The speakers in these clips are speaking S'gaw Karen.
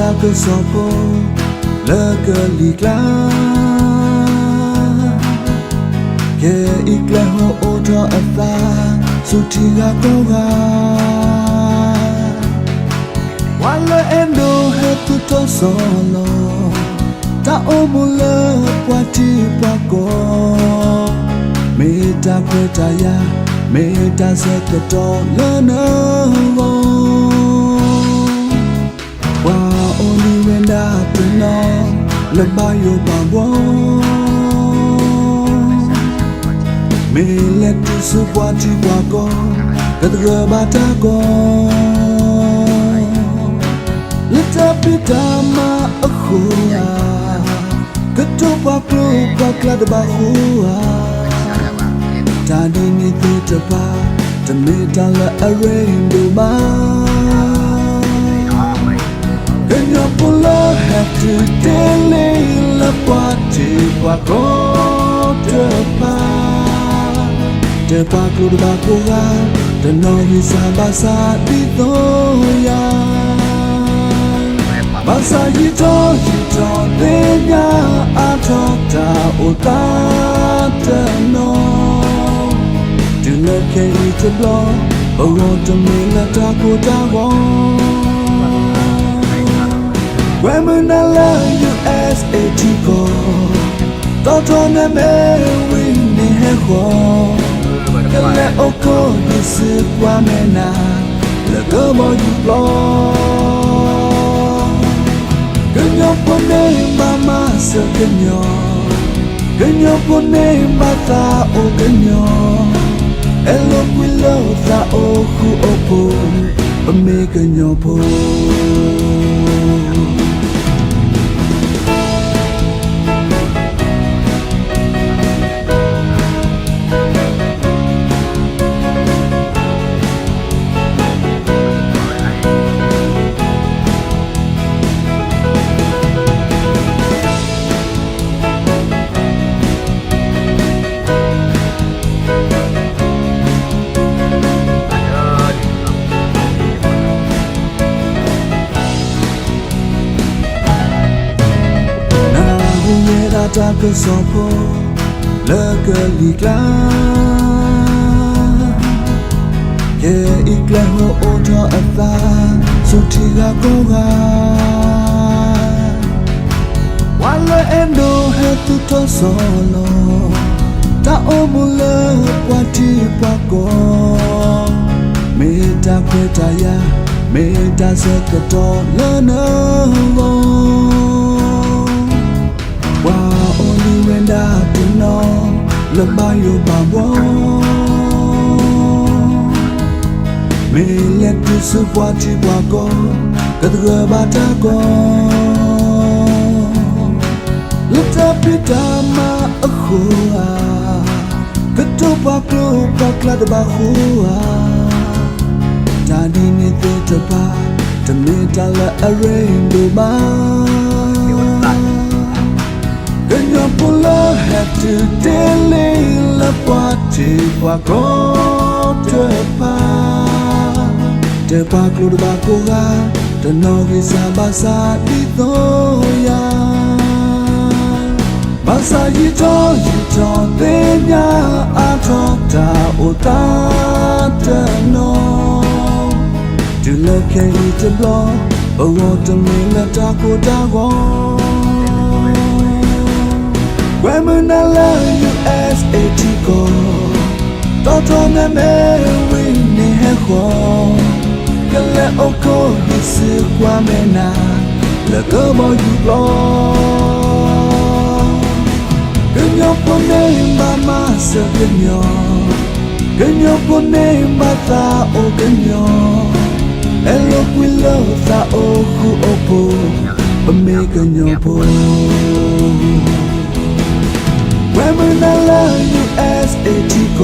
တၢ်ကစီၣ်ဖိ လၢကလံၤကျါ, ခဲအံၤကျဲဟိအိၣ်ထီၣ်အသး ဆူထံဂၤကီၢ်ဂၤ, ပှၤလၢအဲၣ်ဒိးဟဲသူၣ်ထီၣ်ဆီလီၤ တၢ်အိၣ်မူလၢပှၤထံပှၤကီၢ်, မ့ၢ်တၢ်ခွဲးတၢ်ယာ် မ့ၢ်တၢ်ဆၢကတီၢ်လၢနဂီၢ်, ပှၤအိၣ်ဒံးဝဲဒၣ်တနီၤ လၢဘၣ်ယိၣ်ဘၣ်ဘှီ မ့ၢ်လဲၤတုၤဆူပှၤထံပှၤကီၢ် ကသဂၢၢ်ဘၣ်တၢ်ကီ, လၢတၢ်ဖံးတၢ်မၤအဃိဧါ, ကတိၤပှၤကျိပှၤကျဲတဘၣ်ဃိဧါ, တၢ်ဒ်န့ၣ်သ့ၣ်တဖၣ် တမ့ၢ်တၢ်လၢအရ့ဒိၣ်ဘၣ်. ကညီဖိလၢဟဲတုၤတ့ၢ်လံလၢပှၤထံပှၤကီၢ်တဖၣ်, တဲပှၤကျိတဘၣ်ကိးဂၤ, တနီၤဂံၢ်စၢ်ဘါစၢ်ဒ်သိးယၤ, ဘၣ်ဆၣ်ယံာ်ထီၣ်ယံာ်ထီၣ်သ့ၣ်ညါအါထီၣ်တၢ်အိၣ်သးတနီၤ, တုၤလၢခဲအံၤတဘျီ ပဂီၢ်တမ့ၢ်လၢတၢ်ကိၢ်တၢ်ဂီၤ, ကွဲမုာ်နၤလၢ ယူႇအ့ၣ်အ့းထံကီၢ်, တီထီၣ်နမဲာ်ဝံၤန့ၣ်ဟဲဃီၤ, ကလဲၤအိၣ်ခိးယစုကွၢ်မဲာ်နၤ လၢကဘီယူၤပျီ, ကညီဖိန့ၣ်ဘၣ်မၤစၢၤကညီ, ကညီဖိန့ၣ်ဘၣ်သးအိၣ်ကညီ, အဲၣ်လိာ်ကွံလိာ်သးအိၣ်ဃူအိၣ်ဖိး, ပမ့ၢ်ကညီဖိ နၢ်ဟူဝဲဒၣ်တၢ်ကစီၣ်ဖိ လၢကလံၤကျါ, ခဲအံၤကျဲဟိအိၣ်ထီၣ်အသး ဆူထံဂၤကီၢ်ဂၤ, ပှၤလၢအဲၣ်ဒိးဟဲသူၣ်ထီၣ်ဆီလီၤ တၢ်အိၣ်မူလၢပှၤထံပှၤကီၢ်, မ့ၢ်တၢ်ခွဲးတၢ်ယာ် မ့ၢ်တၢ်ဆၢကတီၢ်လၢနဂီၢ်, ပှၤအိၣ်ဒံးဝဲဒၣ်တနီၤ လၢဘၣ်ယိၣ်ဘၣ်ဘှီ, မ့ၢ်လဲၤတုၤဆူပှၤထံပှၤကီၢ် ကသဂၢၢ်ဘၣ်တၢ်ကီ, လၢတၢ်ဖံးတၢ်မၤအဃိဧါ, ကတိၤပှၤကျိပှၤကျဲတဘၣ်ဃိဧါ, တၢ်ဒ်န့ၣ်သ့ၣ်တဖၣ် တမ့ၢ်တၢ်လၢအရ့ဒိၣ်ဘၣ်. ကညီဖိလၢဟဲတုၤတ့ၢ်လံလၢပှၤထံပှၤကီၢ်တဖၣ်, တဲပှၤကျိတဘၣ်ကိးဂၤ, တနီၤဂံၢ်စၢ်ဘါစၢ်ဒ်သိးယၤ, ဘၣ်ဆၣ်ယံာ်ထီၣ်ယံာ်ထီၣ်သ့ၣ်ညါအါထီၣ်တၢ်အိၣ်သးတနီၤ, တုၤလၢခဲအံၤတဘျီ ပဂီၢ်တမ့ၢ်လၢတၢ်ကိၢ်တၢ်ဂီၤ, ကွဲမုာ်နၤလၢ ယူႇအ့ၣ်အ့ထံကီၢ်, တီထီၣ်နမဲာ်ဝံၤန့ၣ်ဟဲဃီၤ, ကလဲၤအိၣ်ခိးယစုကွၢ်မဲာ်နၤ လၢကဘီယူၤပျီ, ကညီဖိန့ၣ်ဘၣ်မၤစၢၤကညီ, ကညီဖိန့ၣ်ဘၣ်သးအိၣ်ကညီ, အဲၣ်လိာ်ကွံလိာ်သးအိၣ်ဃူအိၣ်ဖိး, ပမ့ၢ်ကညီဖိ ကွဲမုာ်နၤလၢ ယူႇအ့ၣ်အ့ထံကီၢ်,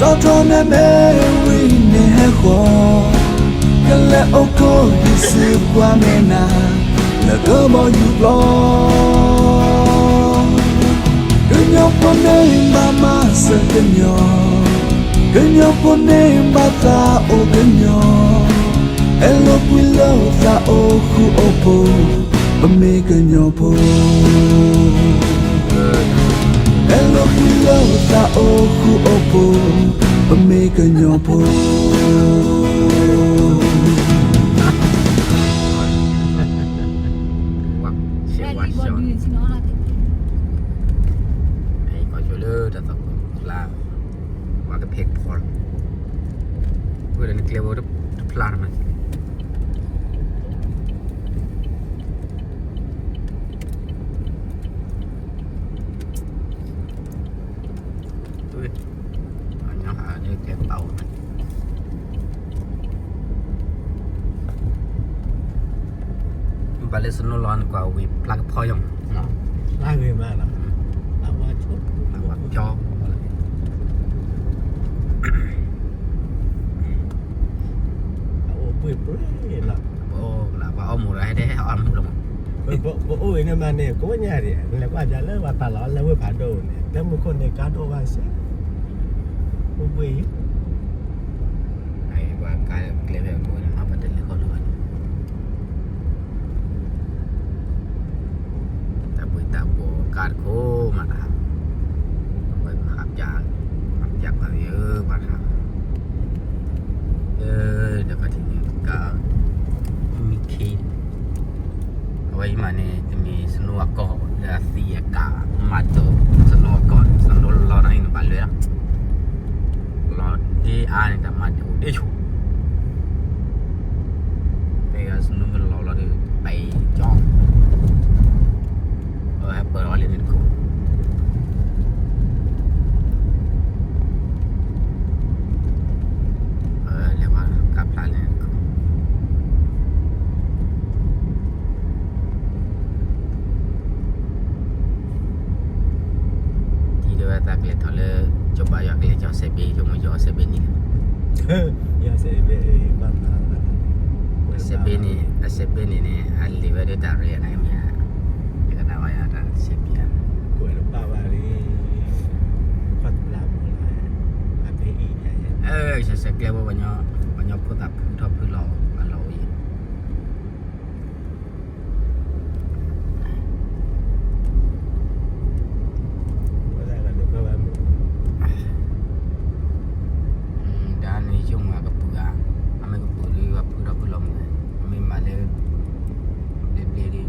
တီထီၣ်နမဲာ်ဝံၤန့ၣ်ဟဲဃီၤ, ကလဲၤအိၣ်ခိးယစုကွၢ်မဲာ်နၤ လၢကဘီယူၤပျီ, ကညီဖိန့ၣ်ဘၣ်မၤစၢၤကညီ, ကညီဖိန့ၣ်ဘၣ်သးအိၣ်ကညီ, အဲၣ်လိာ်ကွံလိာ်သး အိၣ်ဃူအိၣ်ဖိး, ပမ့ၢ်ကညီဖိ, အဲၣ်လိာ်ကွံလိာ်သးအိၣ်ဃူအိၣ်ဖိး, ပမ့ၢ်ကညီဖိ. လၢတၢ်သးလၢ ပှၤကဖဲးဖီလီၤ, ဝဲဒၣ်နကျဲဝဲတဖျါတမး, ပှၤလၢ snow လီၤန့ၣ် ကွၢ်ဝံၤဖျါကဖီယီၤ, ဖျါဂ့ၤမးလီၤ, ဖျါဝါဖျါ, အအိၣ်ပှ့ၤပှ့ၤလီၤ, ပအိၣ်လၢပှၤအီၣ်မူဒီး ဟဲဒဲးအီၣ်မူလီၤမး, ပအိၣ်အံၤန့ၣ်မးန့ၣ် ကိးညါဒံး လဲၤကွၢ်ပၠးလၢပှၤပာ်လီၤလၢဝ့ၢ်ဖးဒိၣ်န့ၣ် တၢ်မူခိၣ်န့ၣ် ကါဒိၣ်ဘၣ်စ့ၢ်, အိၣ်ပှ့ၤအံၤ, ပှၤကါကျဲဖဲအခိၣ်န့ၣ် မၤပှၤတလၢဃီလၢၤဘၣ်န့ၣ် တၢ်ပှ့ၤတၢ်ပိာ်ကါတခိၣ်မးတဟါ, အဝဲပဟးပၠး, ပှၤပၠးပှၤဂ့ၤဧၢ ပှၤတဟါ, ဒီးပှၤထံၣ်န့ၣ်ကါ, မံခ့, အဝဲအံၤမးန့ၣ် တမ့ၢ် snow အကီၢ် လၢအသံအကါ, မၤဒိး snow အကီၢ်န့ၣ် snow လီၤနီၤအံၤန့ၣ် ဘၣ်လၢ လီၤဒ့အါန့ၣ် တၢ်မၤဒိးဒ့ဆိ, ဖဲ snow မ့ၢ်လီၤလီၤဒီး ပကၠီ, အဝဲဟဲပၢၢ်လီၤလၢန့ၣ်တခိၣ်, လဲၤဝဲကါဖျါလၢန့ၣ်တခိၣ် ဒ်တဲဝဲသးကလဲၤထီၣ်လၢ ကၠီၤဘါယွၤကလဲၤကၠီၤစဲးဘ့ၣ် ကၠီၤမ့ၢ်ယီၤစဲးဘ့ၣ် ကၠီၤမ့ၢ်ယီၤစဲးဘ့ၣ်န့ၣ်, အစဲးဘ့ၣ်န့ၣ်, အစဲးဘ့ၣ်န့ၣ်န့ၣ် အလံာ်ဝဲဒၣ်တၢ်ရ့အနမ့ၢ်, ယကနၣ်ဝဲယတၢ်စဲးဘ့ၣ်ဧါ, ကွဲးတဘၣ်ဘၣ်လံ, ခီၣ်တဘျါမူလၢ, အမ့ၢ်အံၤ, စဲးစဲးကျဲဝဲ, ပှၤညီဖိသၣ်ဖုထီၣ်ဖုလီၤအလီၢ်ဝဲအံၤ ဒ်န့ၣ်ဆိကမိၣ်အကပုာ်ဧါ, အမ့ၢ်ကပုာ်ဒီး ပှၤဖုထီၣ်ဖုလီၤမုၢ်, အမ့ၢ်မၤလၢ ဘျ့ဘျ့ဒီး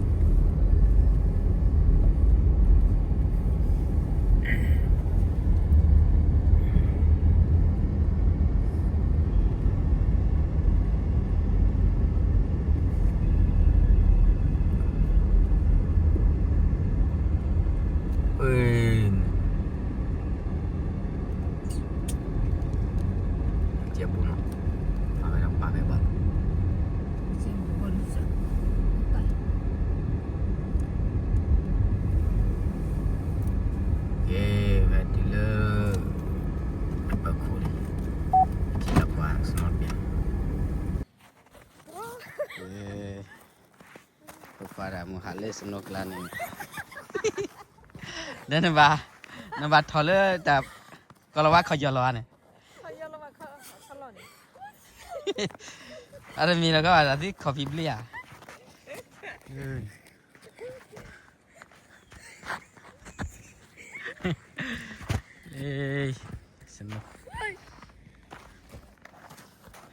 ကဲပူၤနီၤ, အဝဲဒၣ်ပာ်ဖဲဘၣ်, ကဲ, ဝဲတုၤလၢ အပၢၤခိၣ်န့ၣ်, ထံၣ်လၢပှၤ snow ပျဲ, ပပှၤဒၣ်မုၢ်ဟးလၢ snow ကျါန့ၣ်, ဒီးနဘၣ်, နဘၣ်ထီၣ်လၢတၢ် ကီၤလၤဝါခီယီၤလီၤဧါန့ၣ်, အတမံၤလီၤကီးဘၣ် သံခီၣ်ဖံးဘျ့ဧါ.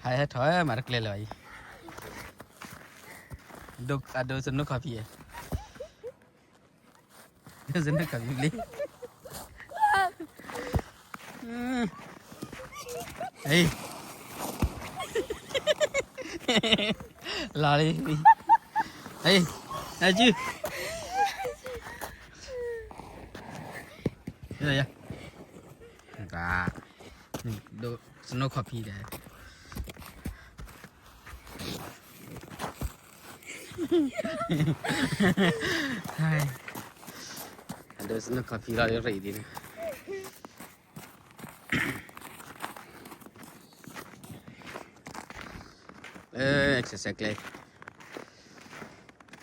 ဟဲဟဲထီၣ်မးတကျဲလၢၤအံၤ, အဒိ snow ခီၣ်ဖံး, snow ခီၣ်ဖံးဘျ့, လီၤလံ, အစု ဒိ snow ခီၣ်ဖံးဒီး အဒိ snow ခီၣ်ဖံးလီၤရံၣ်ဒ်န့ၣ်, လၢ စဲးစဲးကျဲ,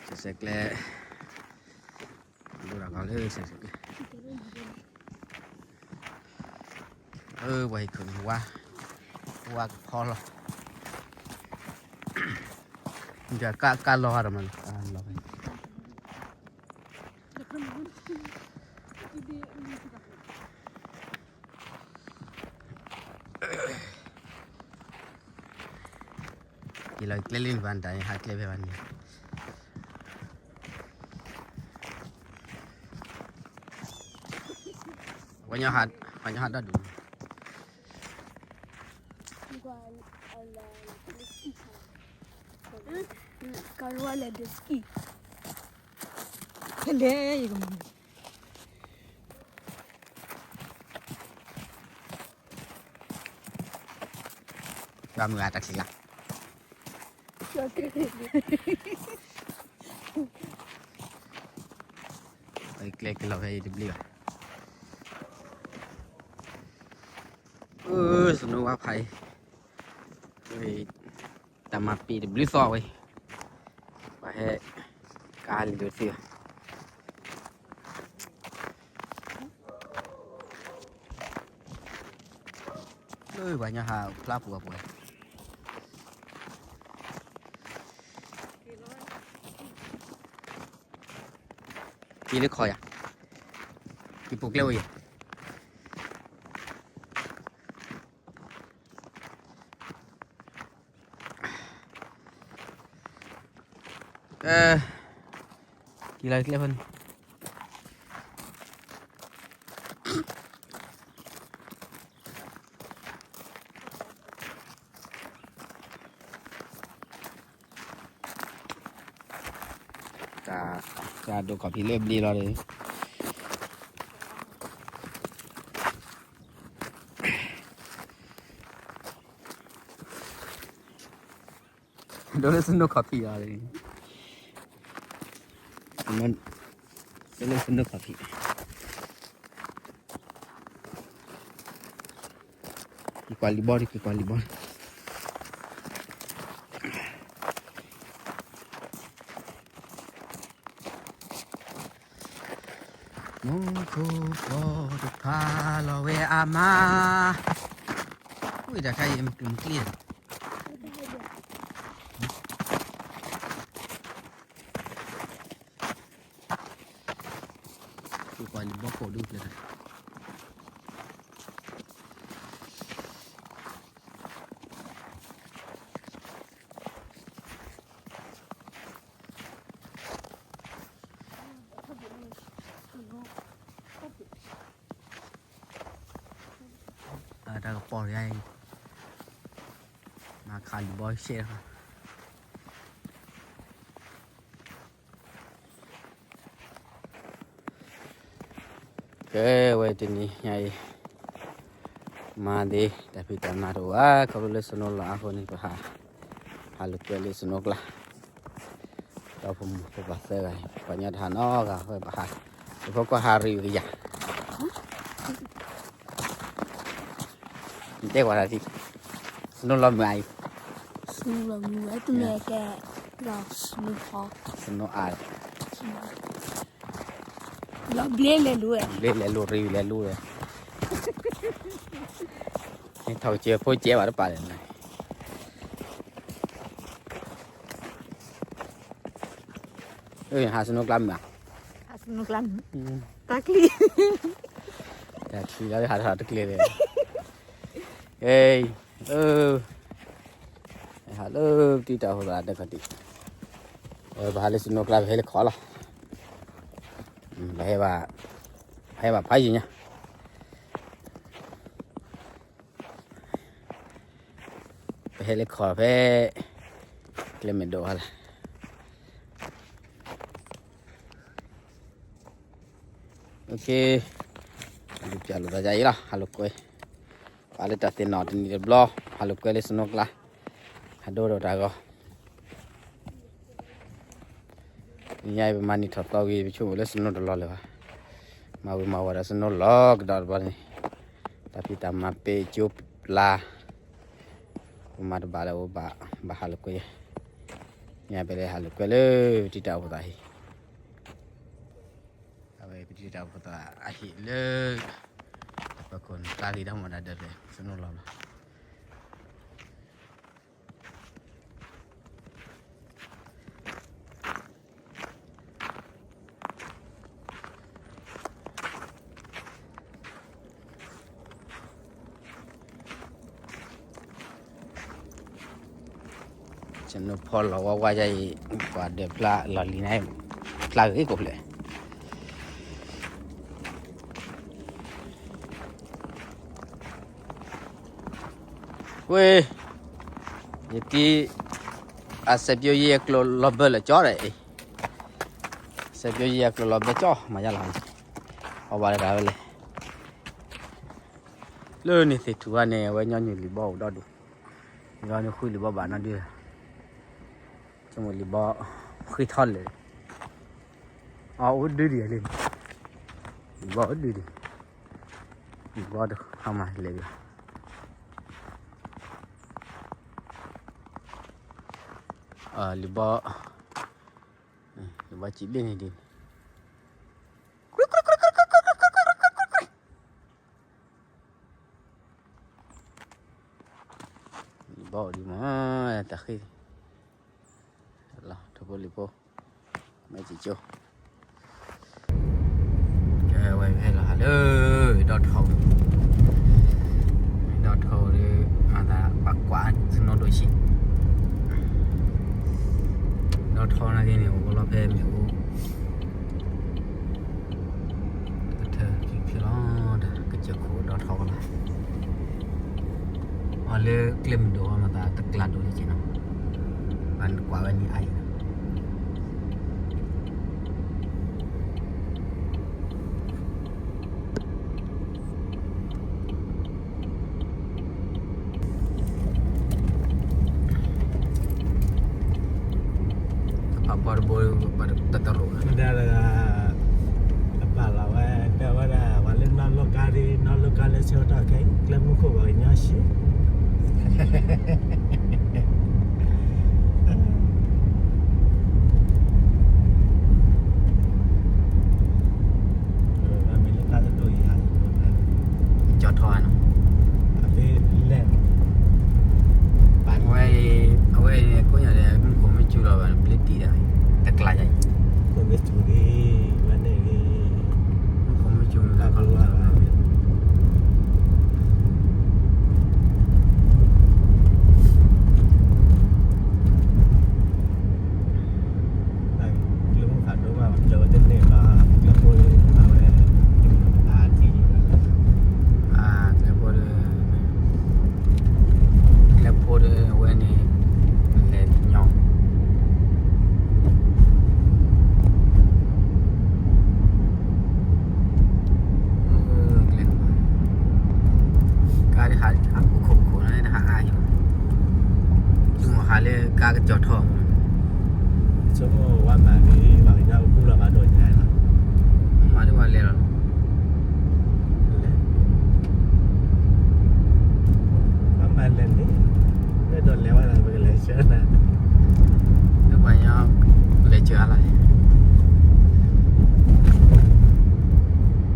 စဲးစဲးကျဲ, ဒိၣ်ဒၣ်ကီးလၢစဲးစဲးကျဲ, အဝဲဟံးခိၣ်န့ၣ် ဝါ, ဝါကဖီလီၤ. က ကလီၤဂာ်ဒီးမးလီၤ, ကလီၤဂာ် ယလီၤကျဲလၢနပၤနတၢ်န့ၣ် ဟးကျဲဖဲဘၣ်န့ၣ်, ပှၤညီဟးဒီဒူၣ်, ကရူၢ်လဲၤဒိးစကံ, ဖဲလဲၣ်ယကမၤ ယွၤမုၢ်ဂၤတၢ်ချံလၢ်, ကျဲကလီၤဖဲအံၤတဘျုးဘၣ်, အၢ စနိဝါဖးအံၤ, တၢ်မၤပ့ၤတဘျုးသီဝဲ, ပှၤဟဲကါလံာ်ဒိးသ့ဘၣ်. လၢပှၤညီဟးဖျါပူၤအပူၤ, က့ၤလၢခီယၤ, က့ၤပူၤကျဲဝဲယၤ. က့ၤလီၤကျဲဖဲန့ၣ်, တၢ်ဒိးခီၣ်ဖံးလၢဘျ့လီၤဒီး ဒိးလၢစနိခီၣ်ဖံးလီၤ, ဒိးလၢစနိခီၣ်ဖံး, က့ၤကွၢ်လံာ်ဘီဒီး က့ၤကွၢ်လံာ်ဘီ, မူခိၣ်ကီၢ်တဖးလီၤဝဲအါမး, ဝံၤတၢ်ခါအံၤမကျိၣ်မကျ့ၣ်ဒီး က့ၤကွၢ်လံာ်ဘီခိၣ်ဒုးကျဲတၢ် တၢ်ကပီၤယါအံၤ, မၤခးလံာ်ဘီရှဲတခါ, ကဲဝဲတနံၤညါအံၤ, မၤသ့တၢ်ဖံးတၢ်မၤတအိၣ်ဘၣ် ခီဖျိလၢစနိလီၤအဃိန့ၣ် ပဟး, ဟးလိာ်ကွဲလၢစနိကျါ, ဒီဖိမိၢ်ဖိပၢ်သၢဂၤအံၤ ပှၤညီတဟးနီတဂၤ ဝဲဘၣ်ဟး, ယဖိကွၢ်ဟးရံၣ်ကယၤ နတဲကွၢ်တၢ်ထံ, စနိလီၤမုၢ်အံၤ, စနိလီၤမုၢ်ဝဲတမ့ၢ်ကဲ, လီၤစနိဖီ, စနိအါ, လီၤဘျ့လဲၤလူၤဝဲ, ဘျ့လဲၤလူၤရံၣ်လဲၤလူၤဝဲ, ထီၣ်ကစၢၢ်ဖိကဲဘၣ်တပာ်လဲၣ်, ဟးစနိကျါမုၢ်ဧါ, ဟးစနိကျါမုၢ်, တၢ်ချံ, တၢ်ချံလီၤဟးထီၣ်တကျဲလဲၣ်, အ့, အၢ, ဟးလၢတံာ်တာ်ဖိသၣ်တခီဒံး, ပဟးလၢစနိကျါ ပဟဲလၢခီလီၤ, ပဟဲဘၣ်, ပဟဲဘၣ်ဖးယံၤညါ ပဟဲလၢခီဖဲ ကျဲမဲာ်ဒိးဟါလီၤ, ပျၢ်လိာ်သးယါအံၤလီၤ ဟးလိာ်ကွဲ, ပှၤလၢတၢ်သ့ၣ်နီၣ်တနံၤတဘျီ, ဟးလိာ်ကွဲလၢစနိကျါ, ဟးဒိဒီးတၢ်ဂီၤ ညါအံၤပမၤနံၣ်ထီၣ်သီဂ့ၤ ပဆိကမိၣ်လၢစနိတလီၤလၢၤဘၣ်, မၤဝံၤမၤဝီၤဒီးစနိလီၤကဒီးတဘျီန့ၣ်, တၢ်ဖံးတၢ်မၤပ့ၤကၠိပျၢ်, ပမၤတဘၣ်လၢအိၣ်ဘၣ်, ဘၣ်ဟးလိာ်ကွဲ, ညါပလဲၤဟးလိာ်ကွဲလၢပတံာ်တာ်ဖိသၣ်ဟံၣ်, အဝဲပတံာ်တာ်ဖိသၣ်အဟံၣ်လၢ ပခိၣ်နကျါလံတၢ်မၤဒၣ်ဒၢးဖဲ စနိလီၤလီၤ. ဆ့ၣ်နီၤဖီလီၤဝါဝါယါအံၤ ပှၤဒၢးဖျါလီၢ်လံၤန့ၣ် ဖျါဂ့ၤကိးဖျဲၣ် ဝ့ၢ် ယက့ၤ အစဲးပၠိယဲၢ်ကျိၤလီၤဘၢလၢကၠီဒီးအံၤ စဲးပၠိယဲၢ်ကျိၤလီၤဘၢကၠီ မၤယါလီၤ အီၣ်ဘၣ်တဂၤဝဲလဲၣ် လၢန့ၣ်သ့ၣ်ထူၣ်ဝဲန့ၣ် အဝဲညီနုၢ်လံာ်ဘီအိၣ်ဒီဒူၣ် ဒီးန့ၣ်ဃုလံာ်ဘီဘၣ်နီၢ်ဒု ဆိကမိၣ်လံာ်ဘီ ဃ့ထီၣ်လၢာ် အအိၣ်ဒုဒံးလံ လံာ်ဘီအိၣ်ဒုဒံး လံာ်ဘီတခါမးလဲၤဘၣ် လံာ်ဘီ လံာ်ဘီစံးဘ့ၣ်န့ၣ်ဒ်န့ၣ် လံာ်ဘီအိၣ်ဒံးမး တၢ်ဃ့ လီၤ ထိၣ်ဖိလံၣ်ဖိ မ့ၢ်စံးကၠိ ကဲဝဲဟဲလီၤဟးလၢ ဒီထီ ဒီထီဒီး မၤသးပှၤကွၢ်စနိဒိၣ်ဆံး ဒီထီနာ်က့န့ၣ် အိၣ်လီၤဖဲမ့ၣ်အူ ကထၢခံဖျၢၣ်လီၤ တၢ်ကစၢၢ်ခိၣ်ဒီထီကလါ အီၤလၢကျဲမုၢ်ဒိၣ်အီၤမၤသးတကျးဒိၣ်လၢက့ၤနီၤ ပှၤကွၢ်ဝဲန့ၣ်အါအံၤ ဖးပှၢ်တဘိ ပှၤတတရိး ဒၣ်တဂၤ အပာ်လီၤဝဲ တဲဝဲဒၣ် ပှၤလၢနီၢ်လိကါဒ် နီၢ်လိကါလၢဆၢကတီၢ်ခဲအံၤ ကျဲမုၢ်ခိၣ်ပှၤကညီဆံး ကၠီထီၣ်နီၤ အဝဲ အဝဲကိးညါဒီး မုၢ်ခိၣ်မ့ၢ်စူၤလီၤဘၣ် ပျ့ၤတံၢ်ဒၣ် တကျါယါအံၤ မုၢ်ခိၣ်မ့ၢ်စူၤလီၤ ကျဲမုၢ်ဖးဒိၣ်မး ကျဲဝဲတန့ၢ်ဘၣ် ကျဲဖိလၢအဝဲ အါတံၢ် ကျဲဖိဒီး ကျဲဖိဒီးအဝဲန့ၣ် လဲၤညီ ကျဲ ကါဒ်ဟး ဟးခိၣ်ခိၣ်န့ၣ် တဟးအါအံၤ ဆိကမိၣ်ဟးလၢကါကၠီထီၣ်မး ဆိကမိၣ်ဝဲမၤဒ် ပှၤကညီကကူလီၤဘၣ်ဒိၣ်ညါလီၤ မၤဒ်ဝဲလဲၤလီၤ လဲၤ ပှၤမၤလဲၤန့ၣ် လၢဒိးလဲၤဝဲဒၣ် ပကလဲၤဆှၢနၤ လၢပှၤညီ လဲၤဆှၢအါလီၤ တၢ်ဆှၢလီၤအိၣ်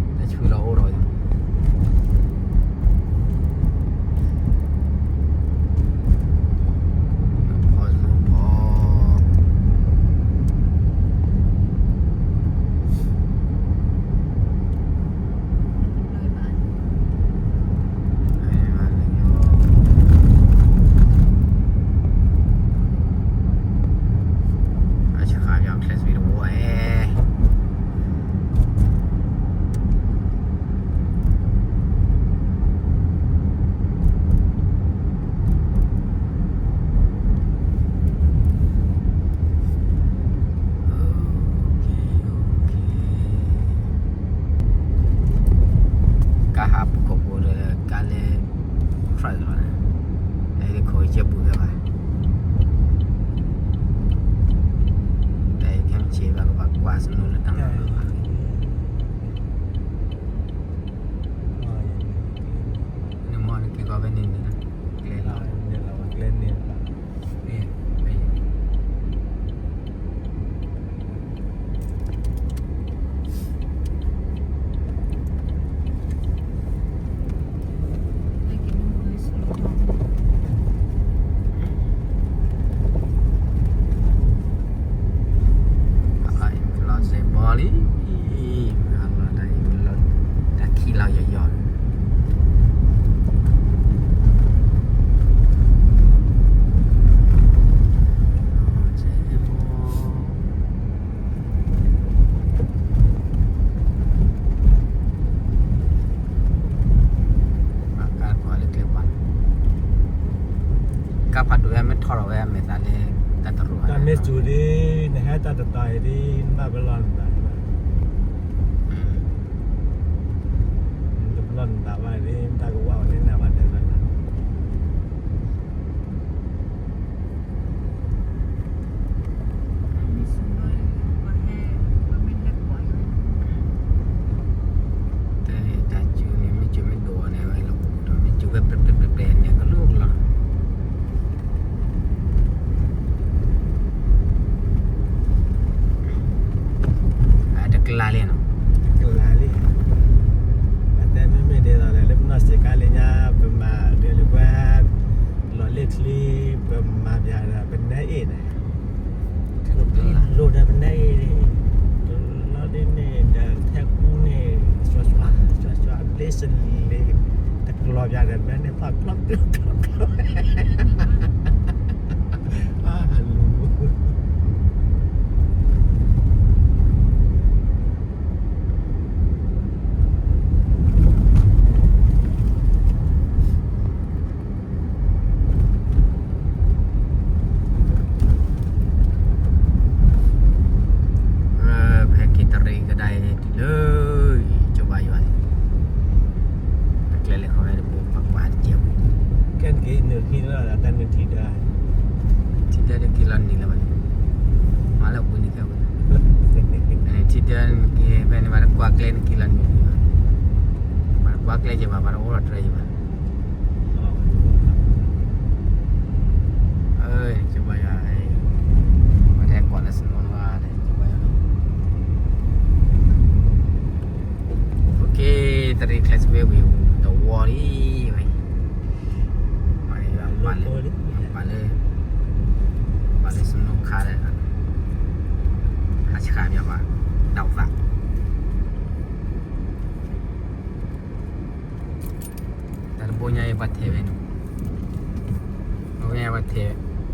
ဒီး ဖီဖီ မၤလၢညါ မဲာ်သးလၢ တၢ်တရူး တၢ်မ့ၢ်စူၤဒ် နဟဲတၢ်တတီၤအံၤဒ် နဘၣ်ပလီၢ်နသးဘၣ်, နပလီၢ်နသးဘၣ်ဒ် တၢ်ကဝၣ်ဝဲန့ၣ် နဘၣ်တဲလီၤ တၢ်စူၤန့ၣ် မ့ၢ်စူၤမ့ၢ်ဒိၣ်န့ၣ် ဝဲလီၤဒီး မ့ၢ်စူၤဖဲပျဲၢ်ပျဲၢ်ပျဲၢ်ပျဲၢ်န့ၣ် ကလိၣ်ကလီၤ. အတကလၤလံနီၤ, တကလၤလံ, ပတဲမ့မ့ၢ်ဒ်သိးဒီး လၢပနီၢ်စံးကါလံညါ ပမၤဒ်လၢပှၤ လီၤလ့ၣ်ချံ ပမၤပျးဒီးပနဲအ့ၣ်န့ၣ် လိၣ်ဒီးပနဲအ့ၣ်, လီၤဒ်န့ၣ်ဒီးထဲကူန့ၣ် စွါစွါ စွါစွါ ဘျ့စလ့ တကျီၤပျးဒီး ဘဲန့ၣ်ဖီၣ်ကျီကျီကျီကျီ အလူ ပဟဲက့ၤတရံးကဒါအံၤတုၤလၢ ကၠိဘါယွၤန့ၣ်, ပကျဲလၢဃီဝဲတဘိ ပကွၢ်တက့ၢ်, ကဲနက့ၤနုာ်ခံလီၤ တၢ်နုာ်ထံဒၢ, ထံဒၢတက့ၤလီၤနုာ်လၢၤဘၣ်န့ၣ်, မၤလၢအပူၤန့ၣ်ကဲဝဲ, ထံဒၢနက့ၤဖဲန့ၣ် ပှၤတကွၢ်ကျဲနက့ၤလီၤနုာ်လၢၤဘၣ်, ပှၤတကွၢ်ကျဲယဘၣ် ပှၤတအိၣ်လီၤတြဲၤယဘၣ် ကၠိဘါယွၤ, ပှၤတဟဲကွၢ်လၢ snow န့ၣ်ဘၣ်, ကၠိဘါယွၤ, တရံးကျဲစဝ့ဝံၤ တဝီလံဝဲ, ပှၤလၢ ပှၤလၢ snow ခါဒီး ဟးဆှးပၠးဘၣ် ဒ်သး တၢ်တဘိညါအံၤပှၤထဲးဝဲန့ၣ်, တဘိညါပှၤထဲး,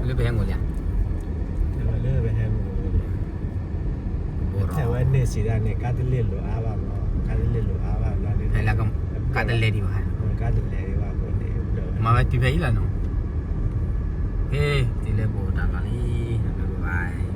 လၢပဟဲငိၣ်လံဧါ, လၢပဟဲငိၣ်, ထဲးဝဲန့ၣ်စံးဒၣ်န့ၣ် ကါတလ့ၢ်လိာ်အါဘၣ်မး, ကါတလ့ၢ်လိာ်အါဘၣ်လီၤ, ဖဲလၢကါတလဲၤဒံးဘၣ်, ကါတလဲၤဒံးဘၣ်အဃိန့ၣ်, မၤဝဲတုၤဖဲအံၤလီၤနီၤ, ဟ့ၣ် တုၤလၢပအိၣ်တၢ်လီၢ်လံ, ဘၣ်ဘၣ်